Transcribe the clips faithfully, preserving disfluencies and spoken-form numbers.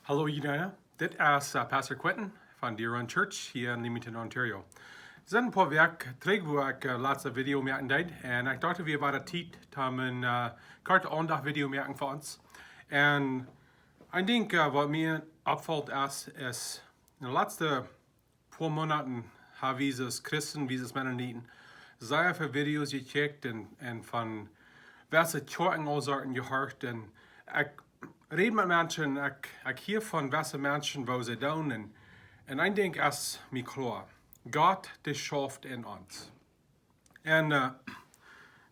Hallo jieda, dit es äh, Pastor Quentin von Deer Run Church hia en Leamington, Ontario. Daut sent een poa Wäakj trigj, wua ekj äh, latste Video moaken deed. Un ekj docht, wie wieren Tiet om een äh, kortet Aundacht Video moaken fa ons. Un een Dinkj äh, waut mie oppfault es, es en de latste poa Moonaten ha wie aus Christen, wie aus Mennoniten, sea väl Videos jekjikjt un, un von waut fa Kjoakjen aul Sorten jehieet. Un ekj räd met Menschen, ekj, ekj hia von waut fa Menschen, woo see doonen. Un, un een Dinkj es mie kloa. Gott, dee schauft en ons. Un äh,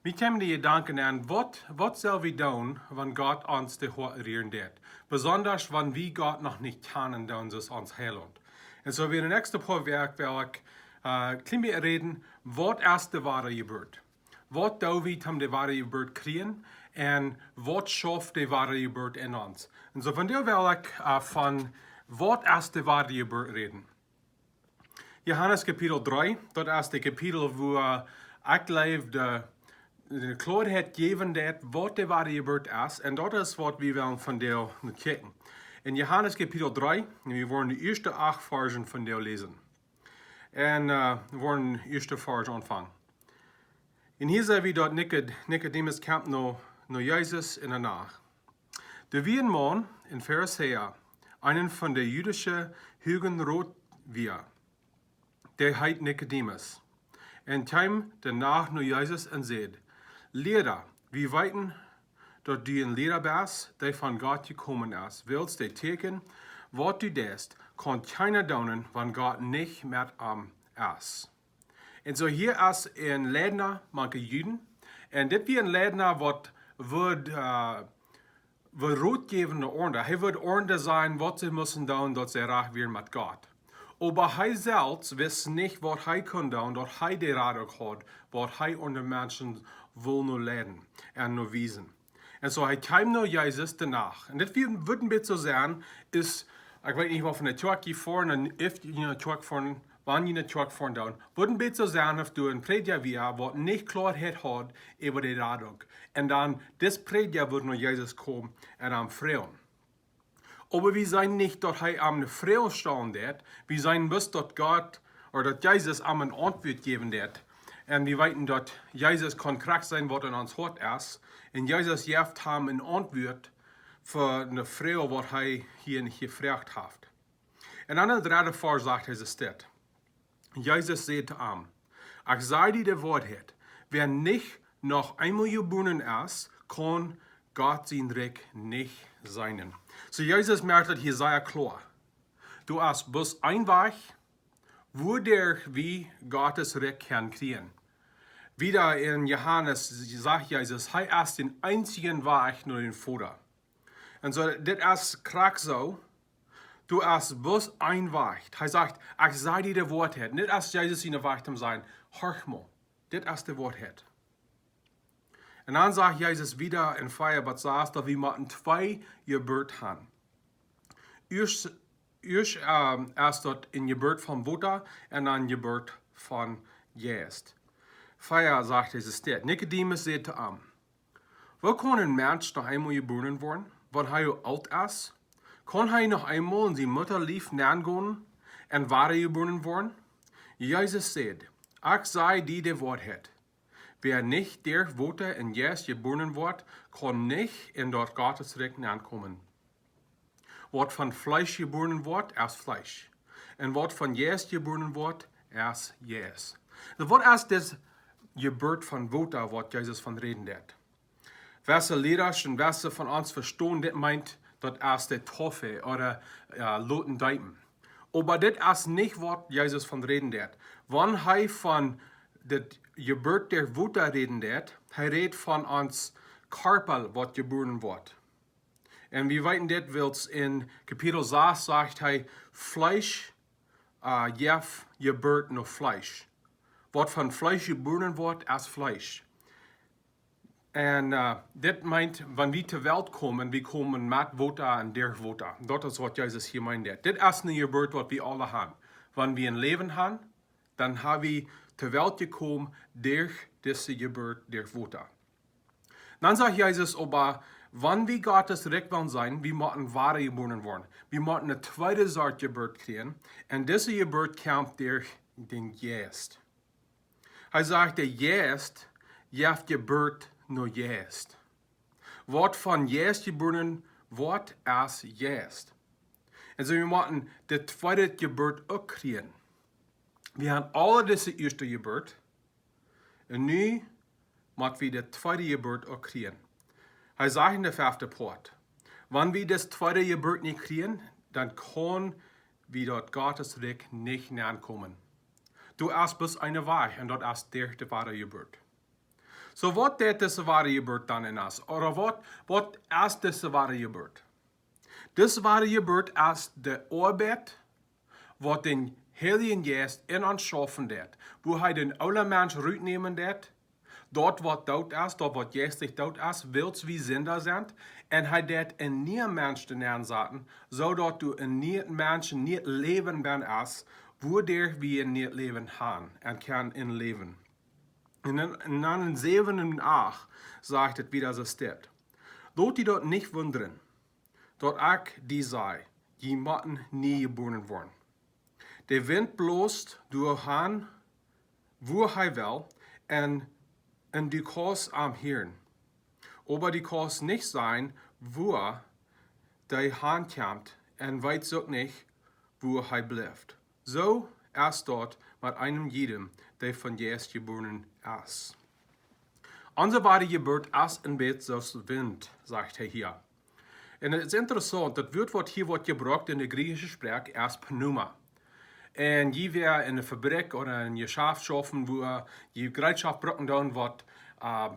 mie kjeemen de Jedanken aun, waut, waut sell wie doonen, wan Gott ons de Hoat rieren deit? Besonda wan wie Gott noch nich kjanen doonen, soo aus ons Heilaunt. Un soo wia de näakjste poa Wäakj well ekj äh, kjlien bät räden, waut es de Wadajeburt? Waut doo wie om de Wadajeburt kjrieen? Un waut schauft de Wadajeburt en ons? Un soo vondoag well ekj äh, von waut es de Wadajeburt räden. Johanes Kapitel dree, daut es de Kapitel, wua ekj jleew de, de Kloaheit jäwen deit, waut de Wadajeburt es, un daut es waut wie wellen vondoag no kjikjen. En Johanes Kapitel dree, un wie woaren de ieeschte acht Varzen vondoag läsen. Un äh, wie woaren de ieeschte Varzen aunfangen. Un hia seenen wie daut Nikod-, Nikodemus kjemt no, no Jesus en de Nacht. Doa wia een Maun, een Farisäa, eena von de jüdische Huagenrot wia, dee heet Nikodemus, un kjeem de Nacht no Jesus un säd: Liera, wie weeten, daut du een Liera best, dee von Gott jekomen es, wiels de Tieekjen, waut du deist, kaun kjeena doonen, wan Gott nich met am es. Un soo hia es een Leida mank de Juden. Un dit wia een Leida waut wudd, äh, wudd Rot jäwen no aundre. Hee wudd aundre sajen, waut see musten doonen, daut see rajcht wieren met Gott. Oba hee selfst wist nich, waut hee kunn doonen, daut hee de Rot haud, waut hee aundre Menschen wull no leiden un no wiesen. Un soo, hee kjeem no Jesus de Nacht. Un dit wia, wudd een bät soo sennen, es, ekj weet nich, waut von de Kjoakj jie foaren, un if jie no Kjoakj foaren, wan jie no Kjoakj foaren doonen, wudd een bät soo sennen, aus doa een Prädja wia, waut nich Kloaheit haud äwa de Radunk. Un dan, dis Prädja wudd no Jesus komen un am froagen. Oba wie seenen nich, daut hee am eene Froag stalen deed. Wie seenen bloos, daut Gott, ooda daut Jesus am eene Auntwuat jäwen deed. Un wie weeten, daut Jesus kaun krakjt seenen, waut en ons Hoat es. Un Jesus jeft am eene Auntwuat fa eene Froag, waut hee hia nich jefroacht haft. Un aun de dredde Varsch sajcht hee dit. Jesus säd to am: Ekj saj die de Woarheit, wäa nich noch eemol jebuaren es, kaun Gott sien Rikj nich seenen. Soo Jesus moakt daut hia sea kloa. Doa es bloos een Wajch, wuaderch wie Gott sien Rikj kjennen kjrieen. Wieda en Johanes sajcht Jesus, hee es dän eensjen Wajch no dän Voda. Un soo, dit es krakjt soo, doa es bloos een Wajch. Hee sajcht, ekj saj die de Woarheit. Nich aus Jesus siene Wajch to sennen. Horch mol, dit es de Woarheit. Un dan sajcht Jesus wieda en Varsch sass, daut wie motten twee Jeburt haben. Ieescht, ieescht ähm, es daut eene Jeburt von Wota un dan Jeburt von Jeist. Varsch sajcht Jesus dit. Nikodemus säd to am: Woo kaun een Mensch noch eemol jebuaren woaren, wan hee oolt es? Kaun hee noch eemol en siene Muttalief nengonen un wada jebuaren woaren? Jesus säd: Ekj saj die de Woarheit. Wäa nich derch Wota un Jeist jebuaren woat, kaun nich en daut Gott sien Rikj nenkomen. Waut von Fleesch jebuaren woat, es Fleesch. Un waut von Jeist jebuaren woat, es Jeist. Soo, waut es dis Jeburt von Wota, waut Jesus von räden deed? Waut väle Liera un waut väle von ons vestonen, dit meent, daut es de Taufe ooda äh, loten deepen. Oba dit es nich, waut Jesus von räden deed. Wan hee von de Jeburt derch Wota räden deed, hee räd von ons Kjarpa, waut jebuaren woat. Un wie weeten dit, wiels en Kapitel sass sajcht hee, Fleesch äh, jeft Jeburt no Fleesch. Waut von Fleesch jebuaren woat, es Fleesch. Un äh, dit meent, wan wie to Welt komen, wie komen met Wota un derch Wota. Daut es, waut Jesus hia meent. Dit es eene Jeburt, waut wie aule haben. Wan wie een Läwen haben, dan ha wie to Welt jekomen derch dise Jeburt, derch Wota. Dan sajcht Jesus oba, Wan wie Gottes Rikj wellen seenen, wie motten wada jebuaren woaren. Wie motten eene tweede Sort Jeburt kjrieen. Un dise Jeburt kjemt derch dän Jeist. Hee sajcht, de Jeist jeft Jeburt no Jeist. Waut von Jeist jebuaren woat, es Jeist. Un soo, wie motten de tweede Jeburt uk kjrieen. Wie haben aul dise ieeschte Jeburt. Un nu mott wie de tweede Jeburt uk kjrieen. Hee sajcht en de fefte Poat: Wan wie de tweede Jeburt nich kjrieen, dan kaun wie daut Gottes Rikj nich nenkomen. Doa es bloos een Wajch, un daut es derch de wada Jeburt. Soo, waut deit dise wada Jeburt dan en ons? Ooda waut, waut es dise wada Jeburt? Dise wada Jeburt es de Oabeit, waut dän Heiljen Jeist en ons schaufen deit, wua hee dän oolen Mensch rutnämen deit, daut waut doot es, daut waut jeistlich doot es, wiels wie Sinda sent, un hee deit een niea Mensch nensaten, soo daut du een niea Mensch, een niea Läwen best, aus wua derch wie een niea Läwen haben un kjennen en läwen. Un dan, un dan en säwen un acht sajcht et wada soo: Lot die daut nich wundren, daut ekj die saj, jie motten nie jebuaren woaren. De Wint blost doa han, wua hee well, un, un du kaust am hieren. Oba du kaust nich seenen, wua dee han kjemt, un weetst uk nich, wua hee blift. Soo es daut met eenem jiedem, dee von Jeist jebuaren es. Onse wada Jeburt es een bät soo aus Wint, sajcht hee hia. Un et es interessaunt, daut Wuat, waut hia woat jebrukt en de griechische Sproak, es Pneuma. Un jie wäa en eene Fabrikj ooda en een Jeschaft schaufen, wua jie Jereetschoft brucken doonen, waut, äh,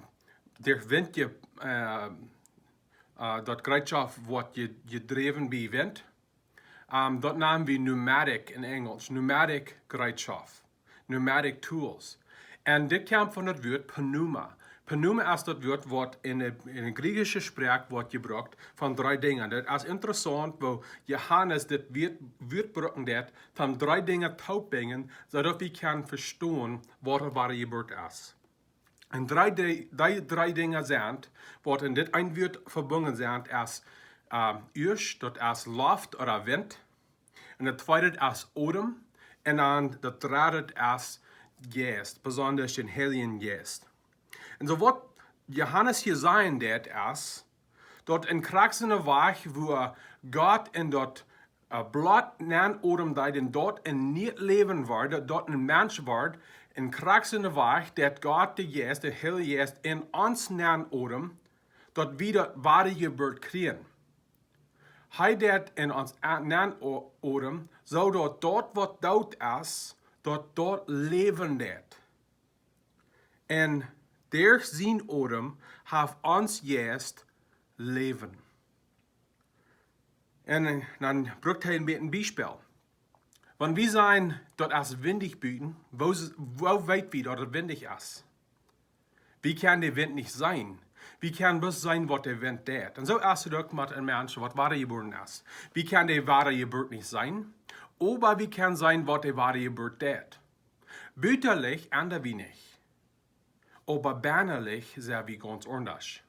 derch Wint je, äh, äh, daut Jereetschoft woat je, jedräwen bie Wint. Ähm, daut nanen wie pneumatic en Enjlisch, pneumatic Jereetschoft, pneumatic tools. Un dit kjemt von daut Wuat Pneuma. Pneuma es daut Wuat, waut en de, en de griechische Sproak woat jebrukt von dree Dinja. Daut es interessaunt, woo Johanes dit Wuat, Wuat brucken deit, om dree Dinja tooptobinjen, soo daut wie kjennen vestonen, waut de wada Jeburt es. Un dree, dee, dee dree Dinja sent, waut en dit eene Wuat vebungen sent, es, ähm, ieescht, daut es Loft ooda Wint. Un daut tweede es Odem. Un dan daut dredde es Jeist, besonda dän Heiljen Jeist. Un soo waut Johanes hia sajen deit es, daut en krakjt soone Wajch, wua Gott en daut, äh, Bloot nenodmen deed un daut een nieet Läwen wort, daut, daut een Mensch wort, en krakjt soone Wajch, daut Gott de Jeist, de Heilje Jeist en ons nenodmt, daut wie daut wada Jeburt kjrieen. Hee deit en ons nenodmen, soo daut daut waut doot es, daut daut läwen deit. Un derch sienen Odem haft ons Jeist Läwen. Un dan brukt hee een bät een Biespel. Wan wie sajen, daut es windich buten, woo, woo weet wie, daut et windich es? Wie kjennen dän Wint nich seenen. Wie kjennen bloos seenen, waut de Wint deit. Un soo es et uk met een Mensch, waut wada jebuaren es. Wie kjennen de wada Jeburt nich seenen, oba wie kjennen seenen, waut de wada Jeburt deit. Butalich endren wie nich, oba bennalich sent wie gaunz aundasch.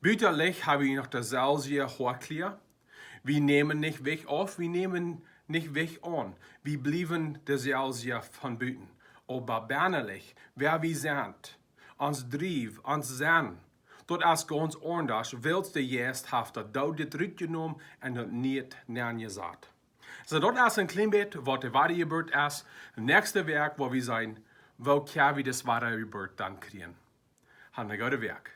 Butalich haben wie noch deeselwje Hoakjlia. Wie nämen nich Jewicht auf, wie nämen nich Jewicht aun. Wie bliewen deeselwje von buten. Oba bennalich, wäa wie sent, ons Drift, ons Sennen, daut es gaunz aundasch, wiels de Jeist haft daut Doode rutjenomen un daut Nieet nenjesat. Soo, daut es een kjlien bät, waut de wada Jeburt es. Näakjste Wäakj woa wie seenen, woo kjenn wie dise wada Jeburt dan kjrieen. Hab eene goode Wäakj.